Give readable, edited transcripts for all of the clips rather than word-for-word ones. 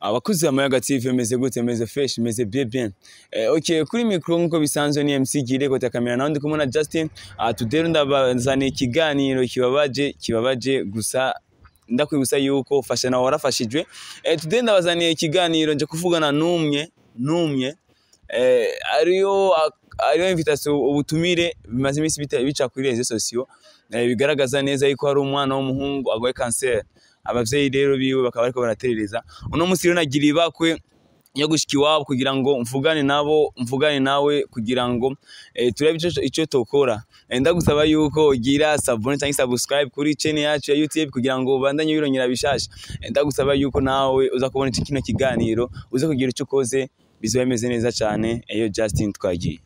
Abakuzi ba Mayaga TV, meze gute? Meze fresh, meze bien bien. Okay, kuri micro nkuko bisanzwe ni MC Gire kota kamera, naho ndi kumwe na Justin. Today ndabazaniye ikiganiro kibabaje, kibabaje gusa ndakwibutsa yuko fasha nawe warafashijwe. Today ndabazaniye ikiganiro nje kuvugana n'umwe ariyo invitation, ubutumire bimaze iminsi bica kuri réseaux sociaux, bigaragaza neza yuko hari umwana w'umuhungu agwaye cancer. Abavyeyi rero biwe bakaba bariko baraterereza. Uno musi rero nagira ibakwe yo gushika iwabo kugira ngo mvugane nabo, mvugane nawe kugira ngo turebe ico tokora. Ndagusaba yuko ugira s'abonner cyangwa subscribe kuri channel yacu ya YouTube kugira ngo ubandanye wirongera bishasha. Ndagusaba yuko nawe uza kubona iki kino kiganiro, uza kugira ico ukoze, bizoba bimeze neza cyane. Eyo Justin, twagiye.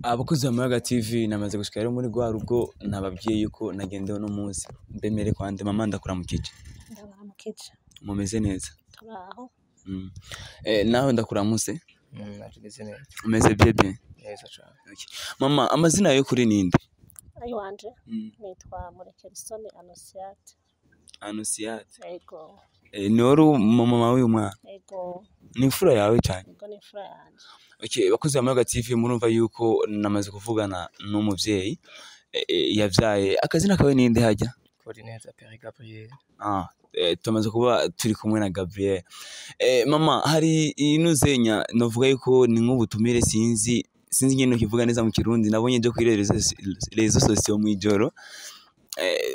Abakozi ba Mayaga TV, namaze gushika rero muri rwa rugo nababwiye yuko nagendewe no munsi. Mbemere kwande mama, ndakuramukije. Ndabaramukije. Mumeze neza? Turaho. Nawe ndakuramuse. Natumeze neza. Umeze bien bien? Neza cane. Okay. Mama, amazina yawe kuri ninde? Ayiwanje nitwa Murekerisoni Anosiate. Anusiate. Ego. Ni wari mama w'uyu mwana? Ego. Ni imfura yawe cyane? Ego, ni imfura yanje. Okay, bakozi ba Mayaga TV, murumva yuko namaze kuvugana n'umuvyeyi yavyaye. Akazina kawe ninde hajya? Coordinateur Pierre Gabriel. Ah, tumaze kuba turi kumwe na Gabriel. Mama, hari inuzenya novuga yuko ni nk'ubutumire, sinzi ingene kivuga neza mu Kirundi, nabonye byo kuri réseaux sociaux mw'ijoro,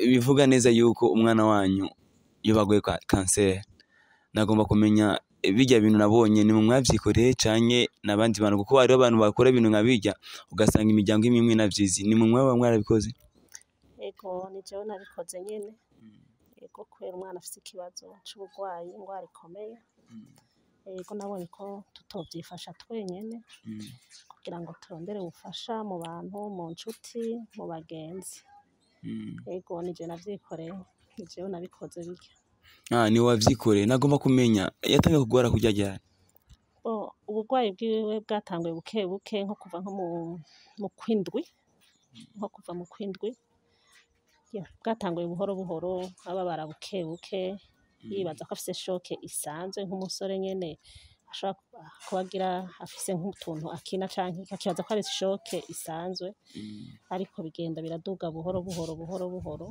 bivuga neza yuko umwana wanyu iyo bagoye cancer. Nagomba kumenya bijya bintu nabonye ni mu mwavyikoreye canke n'abandi bantu, kuko hariho abantu bakora ibintu nka bijya ugasanga imiryango imwe imwe navyizi. Ni mu mwaba mwarabikoze? Ego, ni jewe nabikoze nyene. Ego, kubera umwana afise ikibazo c'uburwayi, ingwara ikomeye. Ego, nabonye ko tutovyifasha twenyene kugira ngo turondere ubufasha mu bantu, mu nshuti, mu bagenzi. Ego, ni jewe navyikoreye, ni jewe nabikoze birya. Ah, ni wavyikoreye. Nagomba kumenya yatangiye kugwara kurya ryari? Bo, uburwayi bwiwe bwatanguye buke buke nko kuva nko mu kwindwi, nko kuva mu kwindwi. Ya, bwatanguye buhoro buhoro, ababara buke buke, yibaza ko afise choc isanzwe nk'umusore nyene ashobora kuba agira afise nk'utuntu akina canke akibaza ko ari choc isanzwe, ariko bigenda biraduga buhoro buhoro buhoro buhoro.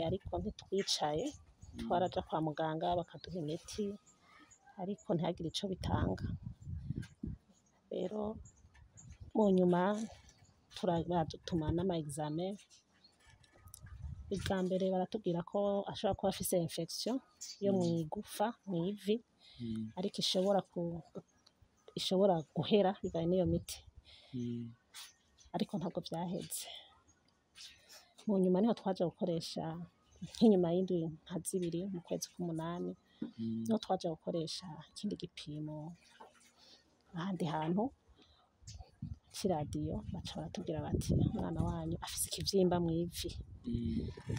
Ariko ntitwicaye, twaraja kwa muganga bakaduha imiti, ariko ntihagire ico bitanga. Rero mu nyuma baradutuma n'ama examen. Ubwa mbere baratubwira ko ashobora kuba afise infection yo mw'igufa, mw'ivi, ariko ishobora guhera bivanye n'iyo miti, ariko ntabwo vyaheze. Mu nyuma niho twaja gukoresha nk'inyuma y'indwi nka zibiri mu kwezi k'umunani, niho twaja gukoresha ikindi gipimo ahandi hantu c'iradiyo, baca baratubwira bati umwana wanyu afise ikivyimba mw'ivi,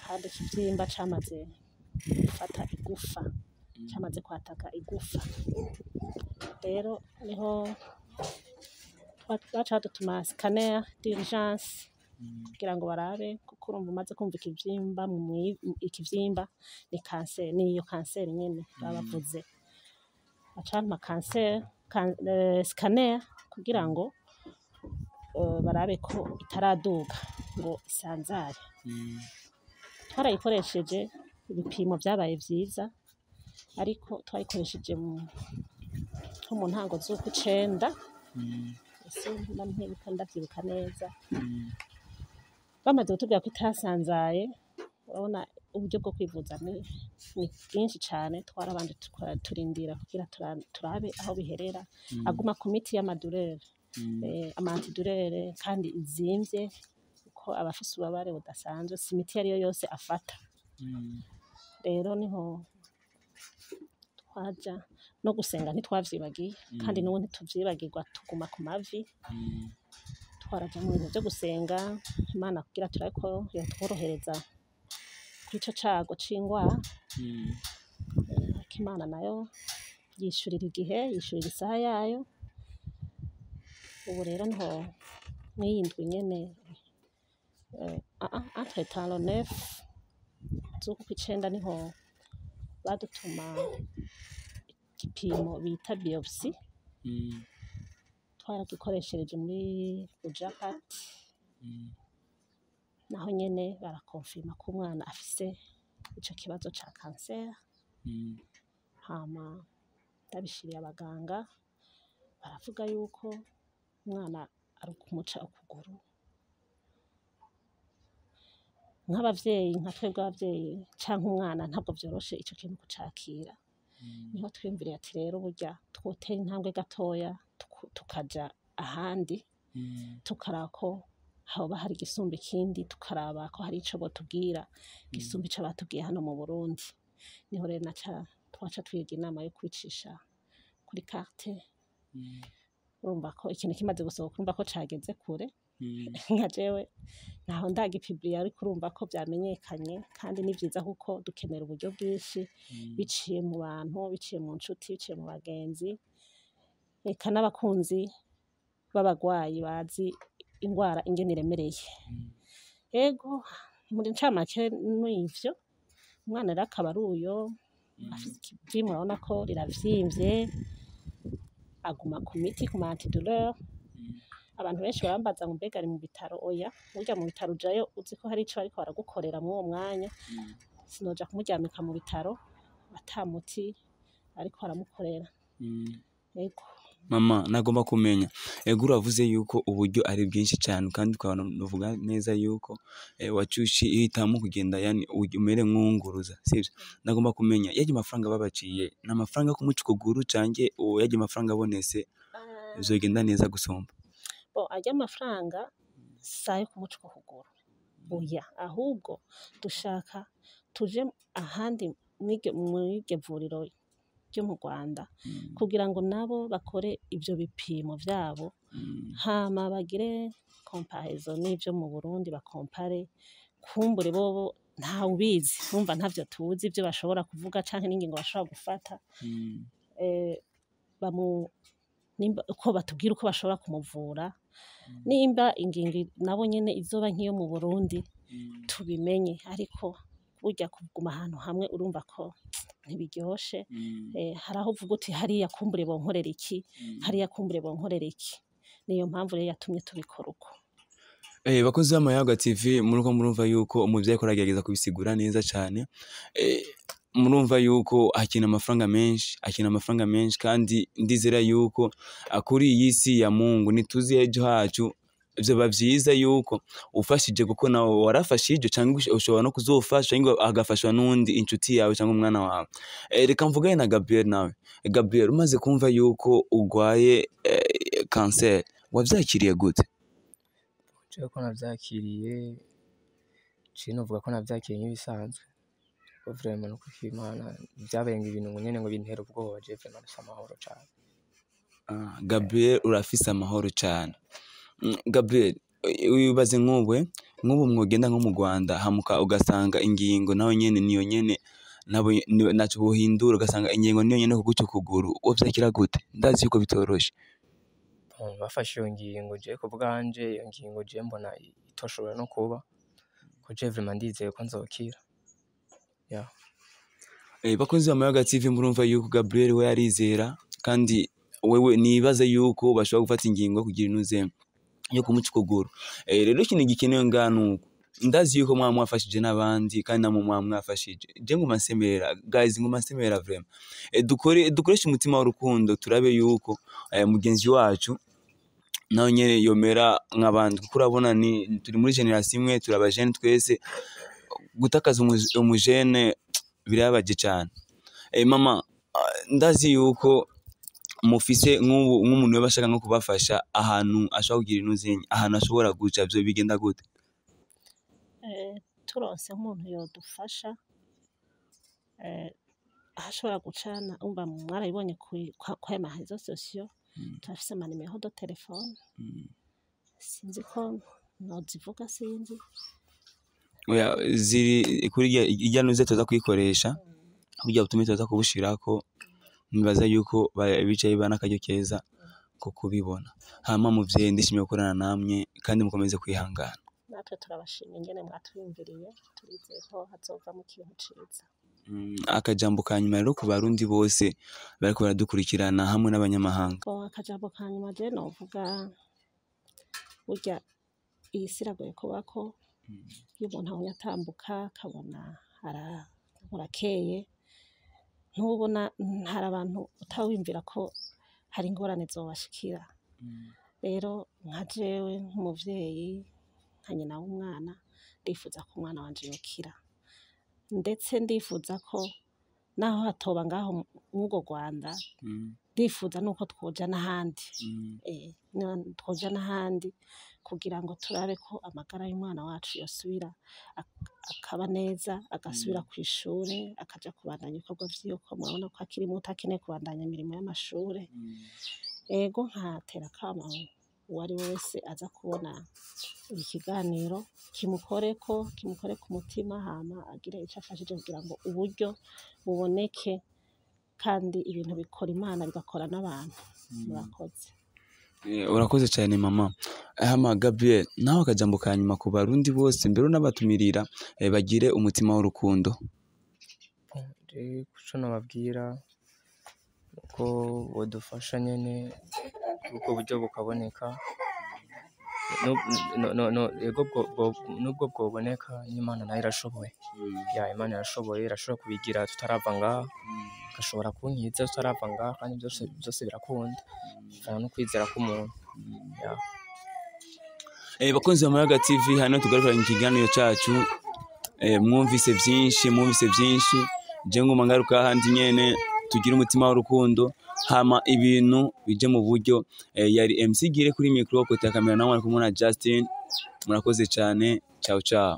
kandi ikivyimba camaze gufata igufa, camaze kwataka igufa. Rero niho baca badutuma scanner d'urgence kugira ngo barabe, kuko urumva umaze kumva ikivyimba ikivyimba ni cancer, niyo cancer nyene baba bavuze. Baca bampa cancer scanner kugira ngo barabe ko itaraduga ngo isanzare. Twarayikoresheje, ibipimo vyabaye vyiza, ariko twayikoresheje nko mu ntango z'ukwicenda, ese mba ntibuka, ndavyibuka neza. Bamaze kutubwira ko itasanzaye, urabona uburyo bwo kwivuza ni bwinshi cane. Twarabanje turindira kugira turabe aho biherera. Aguma ku miti y'ama douleurs, ama antidouleurs, kandi izimvye, kuko aba afise ububabare budasanzwe, si imiti iyo ariyo yose afata. Rero niho twaja no gusenga, ntitwavyibagiye, kandi n'ubu ntituvyibagirwa, tuguma ku mavi. Twaraja mu bintu vyo gusenga Imana kugira turabe ko yotworohereza. kw'ico cago c'ingwara. Ariko Imana nayo yishurira igihe, yishurira isaha yayo. Ubu rero niho mw'iyi ndwi nyene, entre temps le 9 z'uku kw'icenda niho badutuma igipimo bita biopsie. Twaragikoreshereje muri Bujakat, naho nyene barakonfirma ko umwana afise ico kibazo ca kanseri. Hama ndabishiriye abaganga, baravuga yuko umwana ari ukumuca ukuguru. Nk'abavyeyi, nka twebwe abavyeyi canke umwana, ntabwo vyoroshe ico kintu kucakira. Niho twiyumviriye ati rero burya twotera intambwe gatoya, tukaja ahandi, tukaraba ko hoba hari igisumba ikindi, tukaraba ko hari ico botubwira gisumba ico batubwiye hano mu Burundi. Niho rero naca twaca twiga inama yo kwicisha kuri carte. Urumva ko ikintu kimaze gusohoka, urumva ko cageze kure. Nka jewe ntaho ndagipubliya, ariko urumva ko vyamenyekanye, kandi ni vyiza kuko dukenera uburyo bwinshi biciye mu bantu, biciye mu nshuti, biciye mu bagenzi, eka n'abakunzi b'abagwayi bazi ingwara ingene iremereye. Ego, muri ncamake n'ivyo. Umwana rero akaba ari uyo afise ikivyimba, urabona ko riravyimbye, aguma ku miti, ku ma antidouleur. Abantu benshi barambaza ngo mbega ari mu bitaro? Oya, burya mu bitaro ujayo uzi ko hari ico bariko baragukorera mw'uwo mwanya. Sinoja kumuryamika mu bitaro ata muti ariko aramukorera. Ego. Mama, nagomba kumenya, ego, uravuze yuko uburyo ari bwinshi cyane, kandi ukabona uvuga neza yuko wacushi ihitamo kugenda, yani umere nk'uwunguruza, sivyo? Nagomba kumenya, yaje amafaranga babaciye ni amafaranga yo kumuca ukuguru, canke uwo yaje amafaranga abonese bizogenda neza gusumba? Bon, arya amafaranga si ayo kumuca ukuguru, oya, ahubwo dushaka tuje ahandi mw'iryo vuriro ryo mu Rwanda kugira ngo nabo bakore ivyo bipimo vyabo, hama bagire comparaison n'ivyo mu Burundi, bakompare. Kumbure bobo ntawubizi, urumva ntavyo tuzi ivyo bashobora kuvuga canke n'ingingo bashobora gufata. Bamu nimba uko batubwira uko bashobora kumuvura, nimba ingingo nabo nyene izoba nk'iyo mu Burundi, tubimenye. Ariko burya kuguma ahantu hamwe urumva ko ntibiryoshe. Hari aho uvuga uti hariya kumbure bonkorera iki, hariya kumbure bonkorera iki. Niyo mpamvu rero yatumye tubikora uko. Bakozi b'Amayaga TV, muriko murumva yuko umuvyeyi ariko aragerageza kubisigura neza cane. Murumva yuko akina amafaranga menshi, akina amafaranga menshi, kandi ndizera yuko kuri iyi si ya Mungu ntituzi ejo hacu. Vyoba vyiza yuko ufashije, kuko nawe warafashije, canke ushobora no kuzofasha, canke agafashwa n'undi inshuti yawe canke umwana wawe. Reka mvugane na Gabriel nawe. Gabriel, umaze kumva yuko ugwaye kanseri, wavyakiriye gute? Jewe ko navyakiriye, ciye novuga ko navyakiriye nk'ibisanzwe, kuko vraiment nukuri kw'Imana vyabaye ngo ibintu ngo nyene ngo bintere ubwoba. Je vraiment nafise amahoro cane. Ah, Gabriel, urafise amahoro cane. Gabriel, wibaze nk'ubu mwogenda nko mu Rwanda, hamuka ugasanga ingingo nawe nyene niyo nyene, nabo naco bohindura, ugasanga ingingo niyo nyene kuguca ukuguru, wovyakira gute? Ndazi yuko bitoroshe. Bon, bafashe iyo ngingo, je ku bwanje iyo ngingo je mbona itoshobora no kuba, ko je vraiment ndizeye ko nzokira. Yeah. Bakunzi ba Mayaga TV, murumva yuko Gabriel we yarizera, kandi wewe nibaza yuko bashobora gufata ingingo yo kugira inuze yo kumuca ukuguru. Rero ikintu gikenewe ngaha nuko ndazi yuko mwaba mwafashije n'abandi, kandi namwe mwaba mwafashije. Je nguma nsemerera, guys, nguma nsemerera vraiment. Dukore, dukoreshe umutima w'urukundo, turabe yuko mugenzi wacu nawe nyene yomera nk'abandi, kuko urabona ni turi muri generation imwe, turi abajene twese. Gutakaza umujene birababaje cane. Mama, ndazi yuko mufise nk'ubu nk'umuntu yoba ashaka nko kubafasha, ahantu ashobora kugira inuzenye, ahantu ashobora guca, vyo bigenda gute? Turonse nk'umuntu yodufasha, aho ashobora gucana, umva mwarabibonye kw'ayo ma réseaux sociaux, turafise ama numéro de téléphone. Sinzi ko nozivuga, sinzi. Oya, ziri kuri irya nuze tuza kuyikoresha, burya butumire tuza kubushirako, nibaza yuko bicaye bana akaryo keza ko kubibona. Hama muvyeyi, ndishimiye gukorana namwe kandi mukomeze kwihangana. Natwe turabashimiye ingene mwatwiyumviriye, turizeye ko hazovamo ikintu ciza. Akajambo ka nyuma rero ku Barundi bose bariko baradukurikirana hamwe n'abanyamahanga. Bon, akajambo ka nyuma je novuga, burya iyi si iragoye kubako. Iyo umuntu abonye atambuka akabona murakeye, ntubona hari abantu utawiyumvira ko hari ingorane zobashikira. Rero nka jewe nk'umuvyeyi, nka nyina w'umwana, ndifuza ko umwana wanje yokira, ndetse ndifuza ko naho hatoba ngaho mw'urwo Rwanda, ndifuza nuko twoja n'ahandi, twoja n'ahandi kugira ngo turabe ko amagara y'umwana wacu yosubira akaba neza, agasubira kw'ishure, akaja kubandanya ibikorwa vyiwe, ko murabona ko akiri muto, akeneye kubandanya imirimo y'amashure. Ego, nkatera akamo uwari we wese aza kubona iki kiganiro, kimukoreko, kimukore ku mutima, hama agire ico afashije kugira ngo uburyo buboneke, kandi ibintu bikora Imana bigakora n'abantu. Murakoze. Urakoze cyane mama. Hama Gabriel, nawe akajambo ka nyuma ku Barundi bose, mbere unabatumirira bagire umutima w'urukundo. Jewe kuco nobabwira nuko bodufasha nyene, ubwo buryo bukaboneka, ego nubwo bwoboneka, n'Imana nayo irashoboye. Ya, Imana irashoboye, irashobora kubigira tutarava ngaha, igashobora kunkiza tutarava ngaha, kandi byose byose birakunda, bivana no kwizera k'umuntu. Ya. Bakunzi ba Mayaga TV, hano tugaruka mu kiganiro cacu. Mwumvise vyinshi, mwumvise vyinshi. Je nguma ngaruka handi nyene, tugire umutima w'urukundo, hama ibintu bije mu buryo. Yari MC Gire kuri micro, kote ya kamera nawe ari kumwe na Justin. Murakoze cyane, ciao ciao.